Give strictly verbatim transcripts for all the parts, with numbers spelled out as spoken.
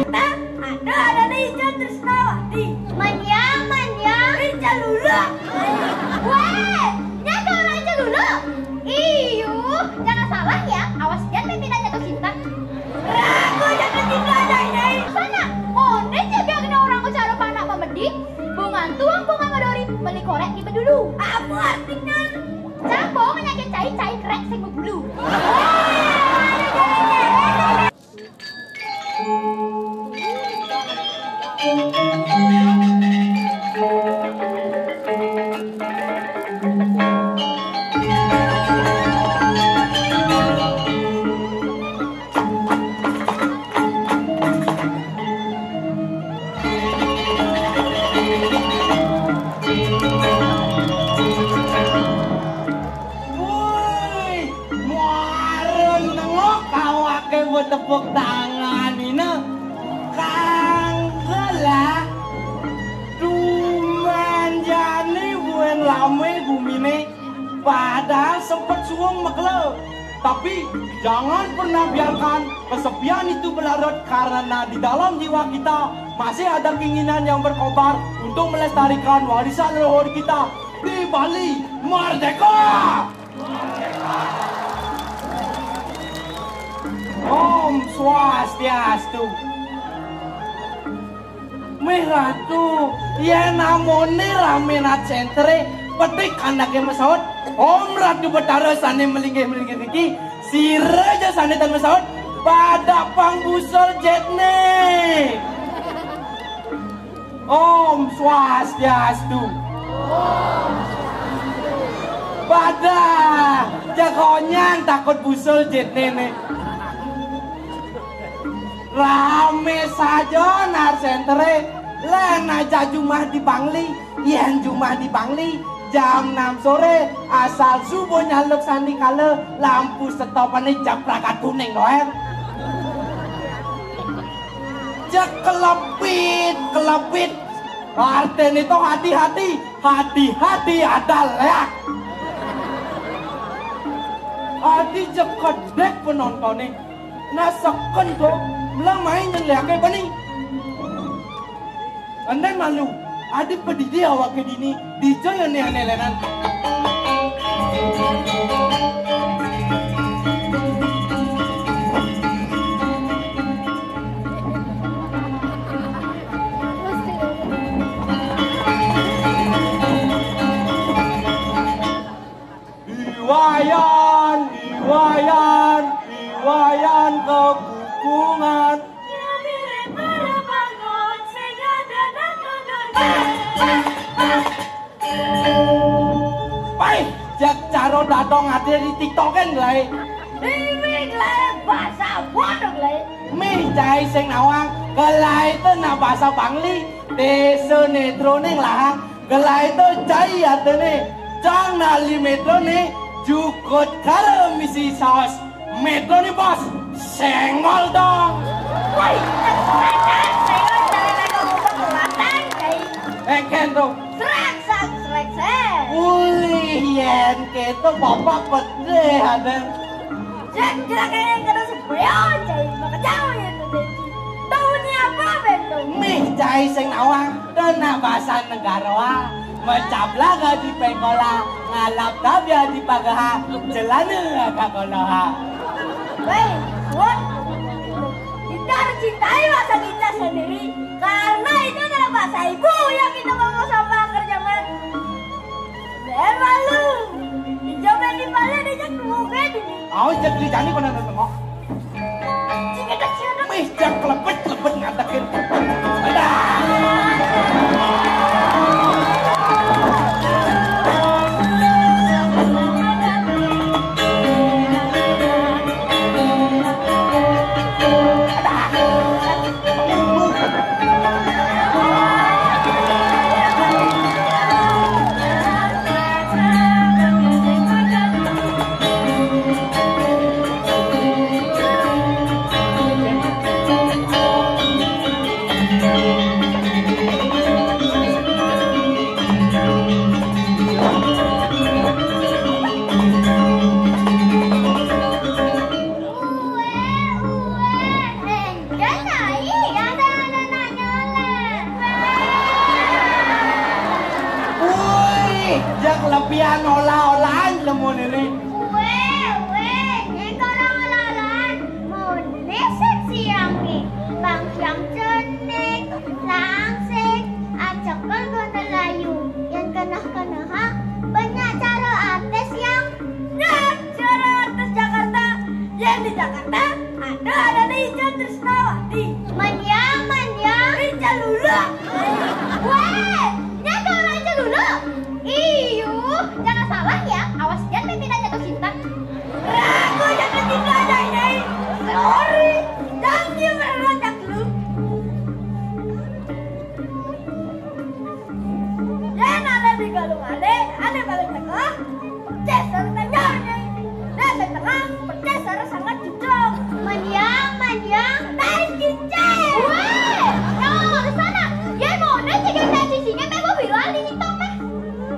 Nah, ada, ada nih Ica Trisnawati. Manyang, manyang. Ica Lulu. Weh, nyata orang Ica Lulu. Iyo, jangan salah ya, awas jangan pimpinannya tuh cinta. Ragu jatuh cinta aja ini. Sana, onde cek yang kena orang ko cara panak mamedi, bungan tuang bunga madori, meli korek di bedulu. Apa artinya? Cambong nyakit cai, cai krek sing bebulu. Woi, muareng nengok awake buat tepuk tangan ini. Kanggo lah. Duman jani buen lame gumine. Padahal sempet suwung mekelo. Tapi jangan pernah biarkan kesepian itu berlarut, karena di dalam jiwa kita masih ada keinginan yang berkobar untuk melestarikan warisan leluhur kita di Bali Merdeka. Om Swastiastu. Mih Ratu, yen amone rame nat sentere, petik anake mesaut. Om Ratu Betara sane melinggih-melinggih niki, sira ja sane tan mesaut, pada pang busul jetne. Om Swastiastu. Pada jagonyan takut busul jetne ne. Rame saja nar sentere, len aja jumah di Bangli, yen jumah di Bangli, jam enam sore, asal subuh nyaluk sandikala, lampu stopane jeprakat kuning doer. Cek kelepit, kelepit. Artene to hati-hati, hati-hati ada leak. Adi jekedek penontone. Nah, seken to, mula main nyen leake bani. Enden malu, adi pedidi awake dini, dijo yo ne aneh lenan. Iwayan, iwayan, iwayan kebukungan. Pai, jak caro dadong ade di TikToken, Glai. Ini, Glai, bahasa bodoh, Glai. Mih cai sing nawang, Glai te nak bahasa Bangli, desa netroning lahang, Glai to cai atene, cang nak li metrone, jukut karo misi saos. Metrone bos, senggol dong. Woi, senggol dari lego ngubah ke batang, cai. Eken to. Serak, sak, serak, sek. Ulih, yen keto bapak pede, aden. Cek, cek, kayak kena sebeon, cai. Maka jauh ya, tuh, cai. Tahunya apa, Bento? Mih, cai sing nawang, kena bahasa negara. Mencaplah di pengkola, ngalap tabia di pagaha, celana kagoloha. Woi, Won. Kita harus cintai bahasa kita sendiri, karena itu adalah bahasa ibu yang kita bawa sama kerja, man. Deh, malu. Dicoba di balik, diajak ke mobil. Awas, jak diri jani kau nak tengok. Mih, jak kelebet-kelebet ngadekin. Adah. Pian olah-olahan lemun ini. Wéh, wéh, nyén orang olah-olahan. Moné sing siangé. Bang siang cenik, langsing, acekel gondel ayu. Yén keneh-kenehang, banyak cara artis yang. Nah, cara artis Jakarta. Yén di Jakarta, ada, ada Ica Trisnawati. Mandiang, mandiang. Ica Lula. Wéh, nyén orang Ica Lula. Iyuh, jangan salah ya, awas pian mimpinan jatuh cinta. Ragu jatuh cinta aja, Nyai. Sorry, jangan dia meracak lu. Yén ada di galungan, ada paling tengah. César tengah, Nyai. Nah, sing tengah, César sangat cocok. Mandiang, mandiang. Tai cicing. Wéh, no, di sana. Yén moné cicing tai cicingé méh viral di TikTok méh.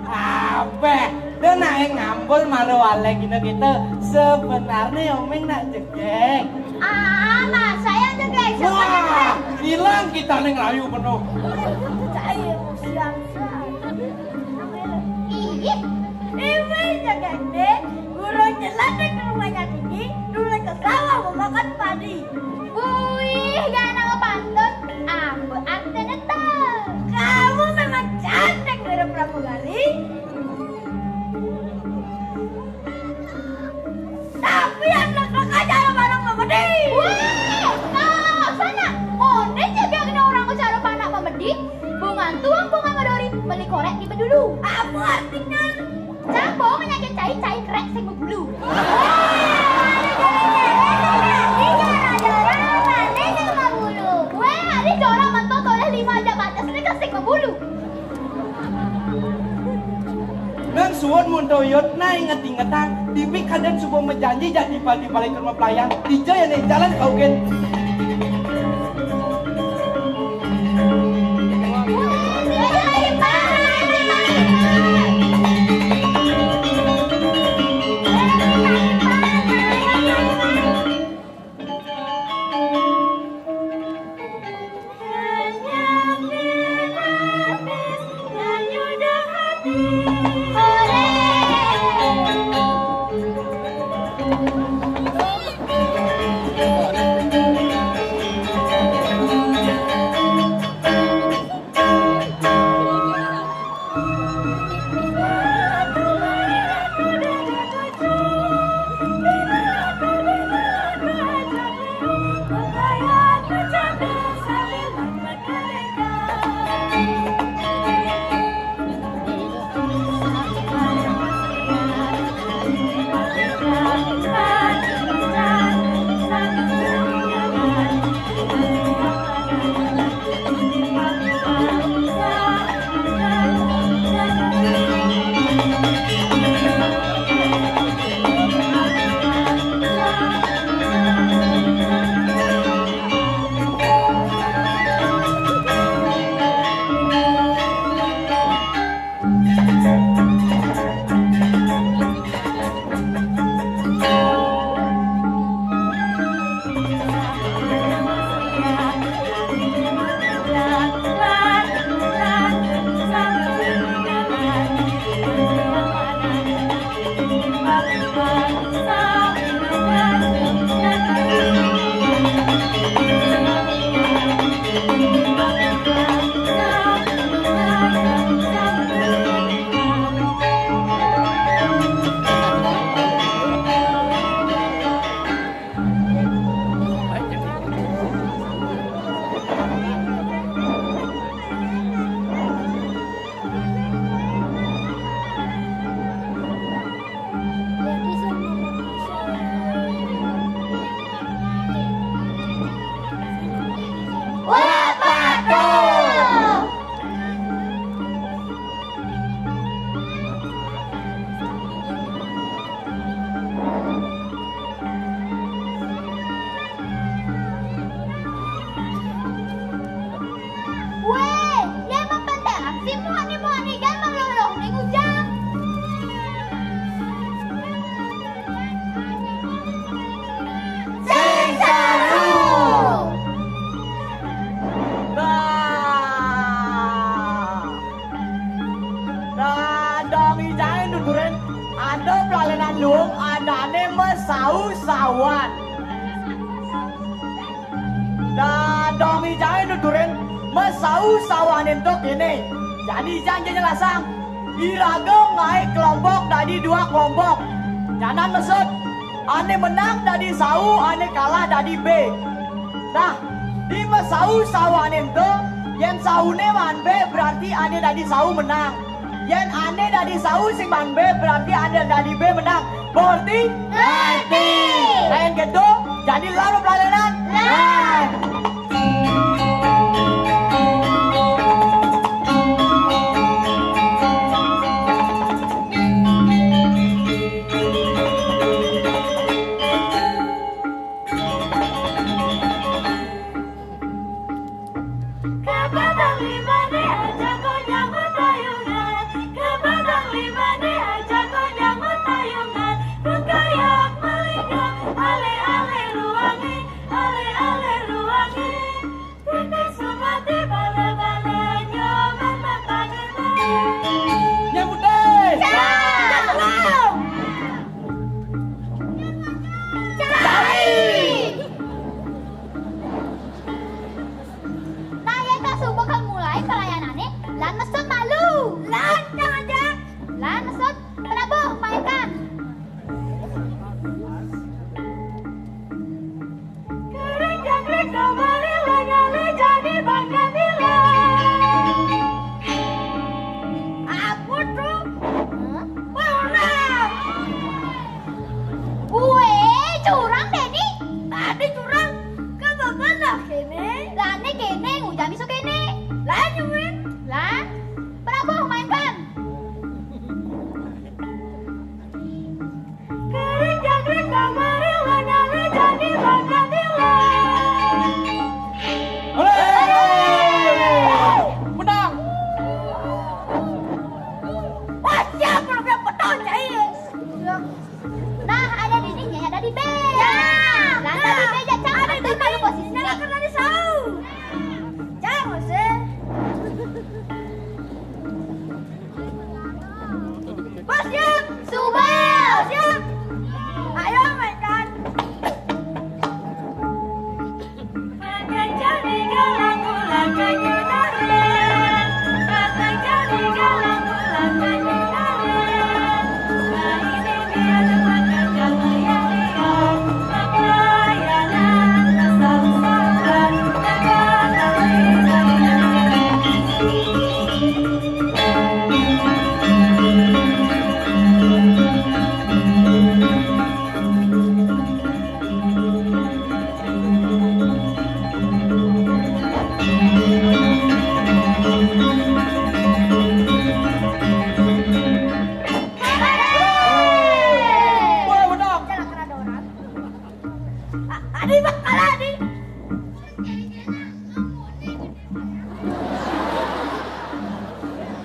Abéh, dé nak ngambul mara waléh gina kita. Sebenarné omeng nak jegég. Ah, masa yang jegég? Wah, ilang kita ning rayu penuh. Cai siang. Ih, iwih jegég dé, burung jelas di rumahnya Didi, dulu ke sawah memakan padi. Wih, ya nama pantun. Apa artinya tuh? Kamu memang cantik, mirip pramugari. Tapi anak-anak aja anak-anak memedi. Wih, nah, sana. Moné jegég orang cara panak memedi. Bungan tuang bungan madori, beli korek di bedulu. Apa artinya? Cambong nyakit cai, cai kerek sing bebulu. Wéh, ada jorok mentok oleh lima aja batas ini kan sing bebulu. Nang suud mun toyot nah inget-ingetang, tipi kadén suba majanji jak timpal-timpal ikut mapelayang, dija ya nih jalan kaukin. Turen, ada pelalanan luung adané mesau-sauan. Nah, dong ijangé nuturin mesau-sauané ento kéné. Jadi ijang jelasang. Iraga ngaé kelompok dadi dua kelompok. Nyanan mesut. Ané menang dadi sau, ané kalah dadi B. Nah, di mesau-sauané ento, yén sauné maan B berarti ané dadi sau menang. Yén ané dadi sau sing maan B, berarti ané dadi B menang. Ngerti? Ngerti. Nah, yén kéto, jadi lan pelalanan? Lan. Kepatang limane aja kok nyambut ayunan. Kepatang limane aja kok nyambut ayunan. Kekayak melingkar, ale-ale ruangi, ale-ale ruangi. Titik sumati bale-bale nyoman makanan. Nyambut, eh. Cai. Cai. Nah, yén kasuba kang mulai pelayanané, lan mesut malu. Lan, Kang Ajak. Lan mesut, penabuh, maénkan. Kering jangkrik kamari, lengale jadi bakat ilang. Aku tuh. Hah? Orang. Gue curang, Deni. Tadi curang. Ke bawah lah kéné. Lané kéné, ngujang isu kéné. Lah, nyuwin. Lah, Prabu, mainkan. Kering jangkrik kamari, lengale jadi bakat ilang. Hore! Menang! Wah, siap, kalau dia betul, cai. Nah, ada di ini, ada di B. Ya. Nah, ada di B, ya, Cang. Ada di B. Posisinya. Nah, kena di sau. Cang, masih. Bos, siap. Suba. Siap. Ayo, mainkan. Adi bakal adi.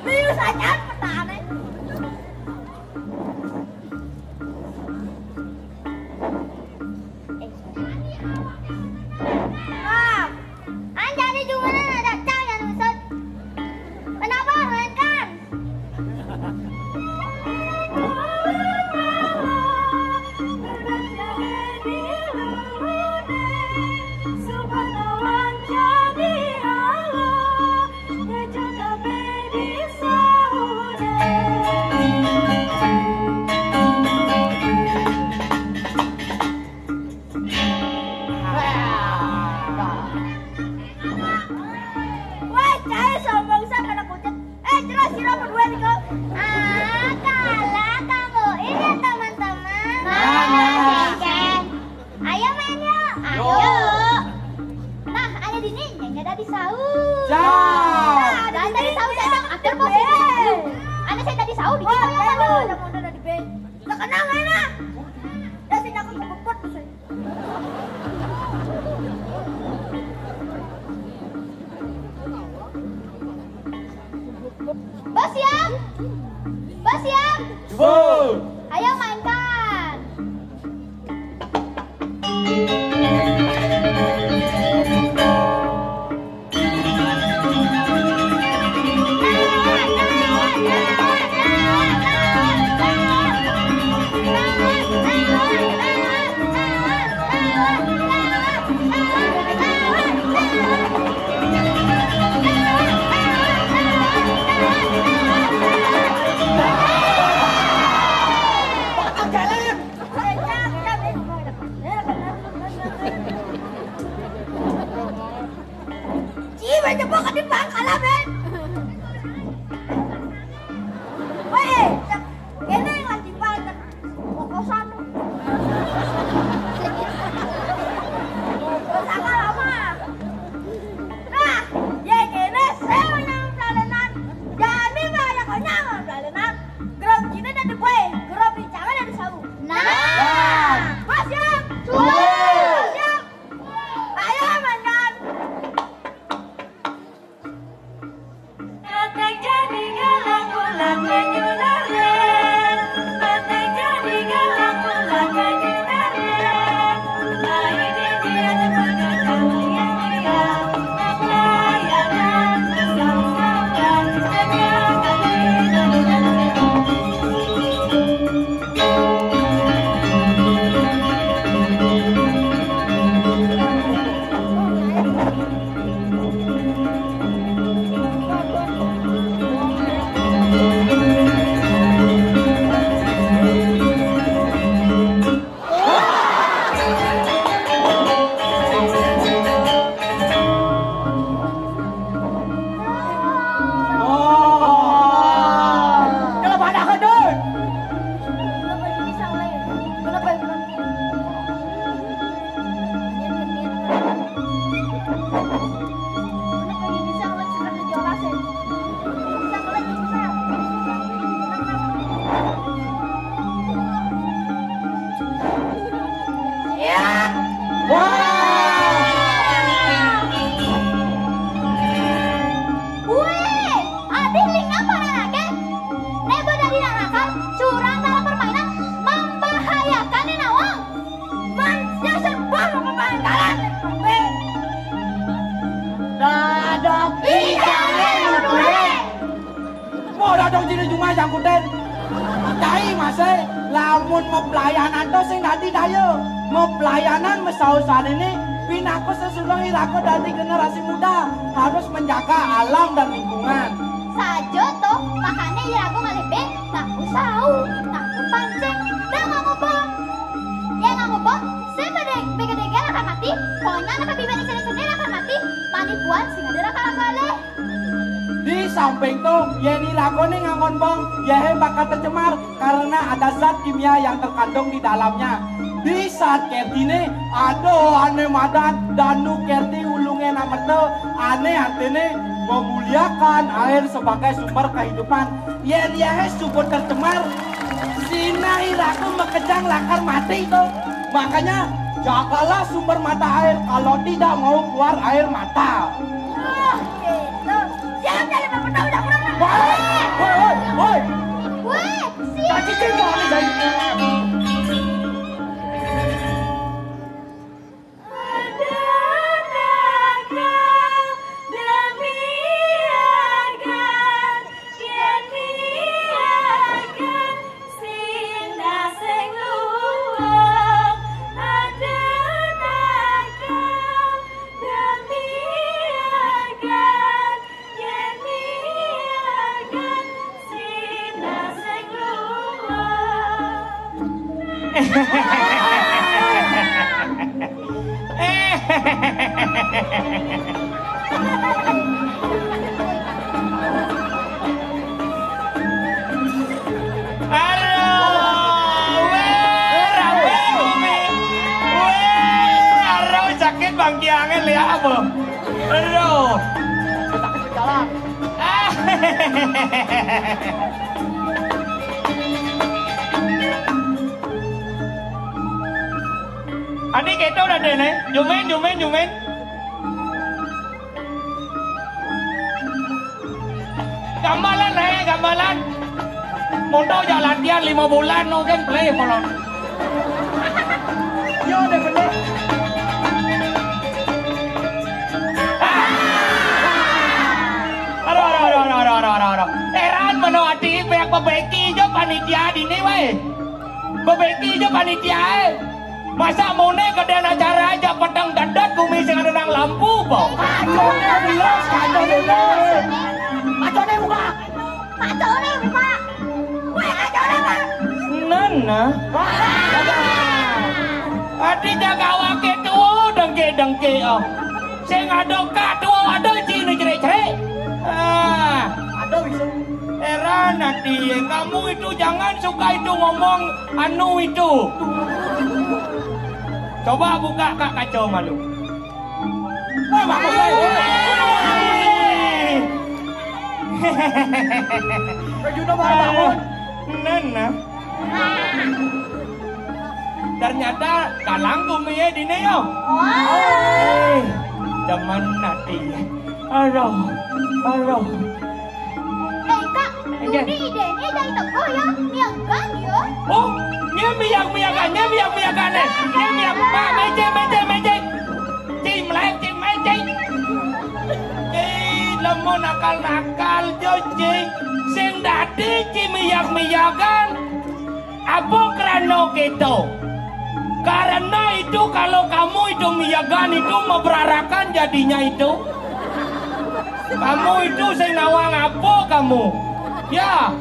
Lius aja petane. Ah, anjani cuma ada cang yang nusut. Kenapa, Wen, kan? Wah, cai sombong sa kada kucing. Eh, jelas sira berdua nih kok. Ah, kalah kamu ini, teman-teman. Mana? Ceng. Ayo main yuk. Ayo. Nah, ada di ini, nyanyi ada di sau. Cang. Nah, ada di sau, Cang. Atur posisi. Ada saya tadi sau di sini. Ada mau ada di B. Lah, kenal mana? Ya, sini aku kebekot, Bos. Bos Siam! Bos Siam! Jebul! Ayo mainkan. Wéh, adéh lingap pananagé. Né badadi nakal, curang dalam permainan, membahayakan né nawang. Man, dasar bal kepantalan. Dadok. Ih, jangan, Bang. Wah, dadok jini jumah jangkutin. Cai masih, lamun mapelayanan to sing dadi daya. Mapelayanan masausan ini, pinaka sesudah iraga dadi generasi muda, harus menjaga alam dan lingkungan. Saja to, makané iraga ngalih bé, naku sau, naku pancing, dah nganggo bom. Yén nganggo bom, sing gedé, gedé lakar mati, konyang ka bibit sini-sini lakar mati, manipuan sing ada lakar ngalih. Di samping to, yén iragané nganggon bom, yéhé bakal tercemar karena ada zat kimia yang terkandung di dalamnya. Di saat kertiné, ada ané madan Danu Kerti ulungé nameta, ané artiné memuliakan air sebagai sumber kehidupan. Yén yéhé suba tercemar, sinah iraga makejang lakar mati to. Makanya, jagalah sumber mata air kalau tidak mau keluar air mata. Wah, gitu. Siap jadi pepetau udah kurang. Woi, woi, woi, woi. Woi, siap. Caci cing kau ni, Jai. Aduh, wéh, ramé bumi. Wéh, aduh, sakit bangkiangé lihat apa? Aduh. Sakit jalan. Ah. Adi kéto udah deh, né. Jumin, jumin, jumin. Gambalan, né, gambalan. Mondo ja latihan lima bulan, no, kan play, malah. Yo, deh, bener. Aduh, aduh, aduh. Heran meno ati, pihak perbaiki jo panitia dini, wéh. Perbaiki jo panitia, eh. Masa moné kadén acara aja peteng dedet gumi sing ada nang lampu, po? Kaconé lulus, kaconé lulus. Kaconé buka. Kaconé buka. Wéh, kaconé, Pak. Nana. Ati jaga awaké tuwa, dengké-dengké, oh. Sing ada kak tuwa, ada cini cerik-cerik. Ah. Ada bisa. Heran ati, kamu itu jangan suka itu ngomong anu itu. Coba buka kak kaca malu. Eh, bagus, eh. Wih. Kejutan baru bangun. Nana. Ternyata dalang gumi ya dini yo. Wah. Eh, demen ati. Aduh, aduh. Eh, Kak, iya. Ini idéné dari teko ya, miyagan ya. Oh, nyé miyag-miyagan, nyé miyag-miyagan, eh. Nyé miyag, Pak, méjé, méjé, méjé. Cing mlayu, cing méjé. Cing, lamun nakal-nakal, jo, cing. Sing dadi cing miyag-miyagan. Apa krana kéto? Karena itu kalau kamu itu miyagan itu meberarakan jadinya itu. Kamu itu sing nawang apa kamu? Ya.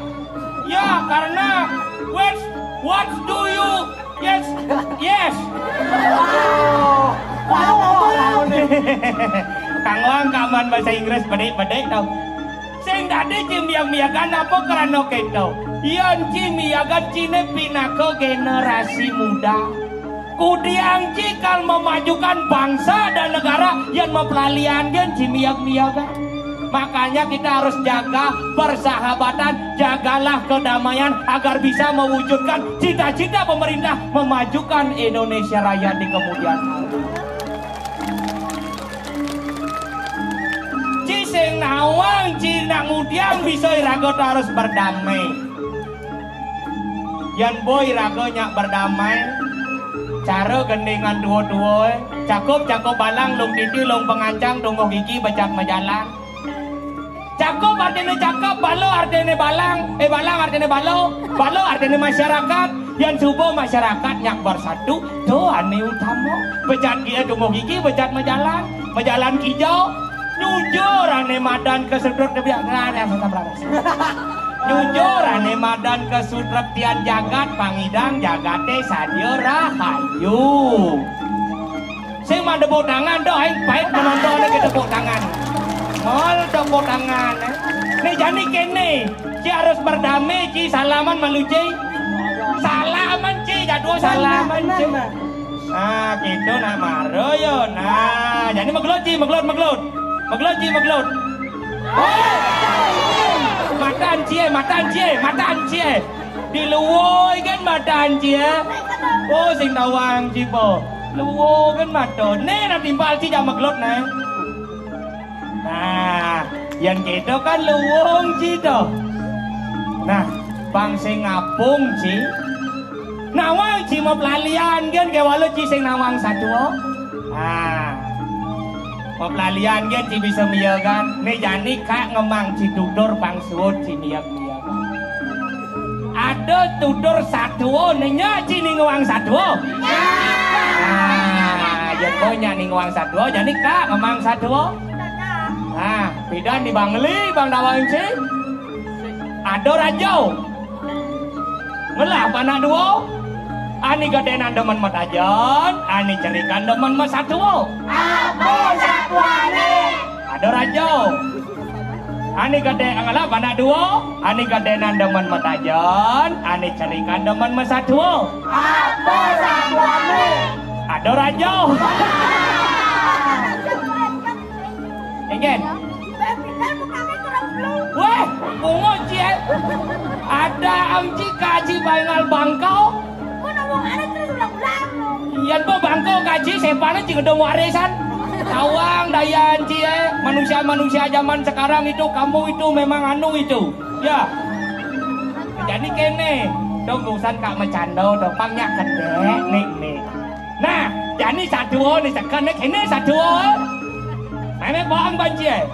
Ya, karena what, what do you, yes, yes. Kang Wang kaman bahasa Inggris bedik-bedik tau. Sing dadi cing miyag-miyagan apa krana kéto? Yén cing miyagan ciné pinaka generasi muda. Kudiang cikal memajukan bangsa dan negara yén maplalian gén cing miyag-miyagan. Makanya kita harus jaga persahabatan, jagalah kedamaian agar bisa mewujudkan cita-cita pemerintah memajukan Indonesia Raya di kemudian hari. Ci sing nawang, ci nak ngudiang bisa iraga harus berdamai. Yén boh iraga nyak berdamai, cara gendingan tua-tua, cakup-cakup balang, lung titi, lung pengancang, tungguh gigi, becat majalan. Cakup artiné cakep, balo artiné balang, eh, balang artiné balo, balo artiné masyarakat. Yén suba masyarakat nyak bersatu, to ané utama. Becat gigi, tungguh gigi, becat majalan, majalan kijau. Nyujur ané madan ka sutrep tebiak ngarang sasam raras. Nyujur ané madan ka sutrep tian jagat pangidang jagaté sadia rahayu. Sing mah tepuk tangan to, aing pait menonton lagi tepuk tangan. Mol tepuk tangan, eh. Né jani kéné, ci harus berdamai, ci salaman malu, ci. Salaman, ci, jadwal salaman, ci. Nah, gitu, nah, mara ya. Nah, jani magelut, ci, magelut, magelut. Magelut, ci, magelut. Hei! Madan, ci, eh, madan, ci, eh, madan, ci, eh. Di luwui kan madan, ci, eh. Oh, sing tawang, ci, po. Luwui kan mata. Né, nah timpal, ci, jak magelut, nah. Nah, yén kéto kan luwung, ci, to. Nah, pang sing ngapung, ci. Nawang, ci, maplalian gén kéwala, ci, sing nawang satua. Nah, maplalian gén, ci, bisa miyagan. Né jani kak ngemang, ci, tutur pang suud, ci, miyag-miyagan. Ada tutur satua, né nyak ci ninguang satua. Nah, yén boh nyak ninguang satua, jani kak ngemang satua. Nah, pidan di bangli, bang dawang, ci. Ada raja. Ngelah panak dua. Ané gedénan demen matajen, ané cerikan demen masatua. Apa satuané? Ada raja. Ané gedé, ngelah panak dua, ané gedénan demen matajen, ané cerikan demen masatua. Apa satuané? Ada raja. Inggih. Wéh, pungut, ci, eh. Ada am, ci, kaji baéngal bangkau. Yén boh bangkau kaji, sépané, ci, ngedong warisan. Tawang dayan, ci, eh. Manusia-manusia zaman sekarang itu, kamu itu memang anu itu. Ya. Jani kéné, dong urusan kak macanda, dong pang nyak kedék, nik, nik. Nah, jani satua, né seken, né kéné satua. Mémé bohong banci, eh.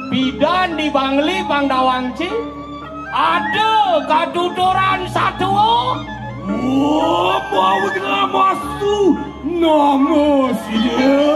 Pidan di bangli, bang dawang, ci. Ada katuturan satua. Wah, mau namastu, namastu.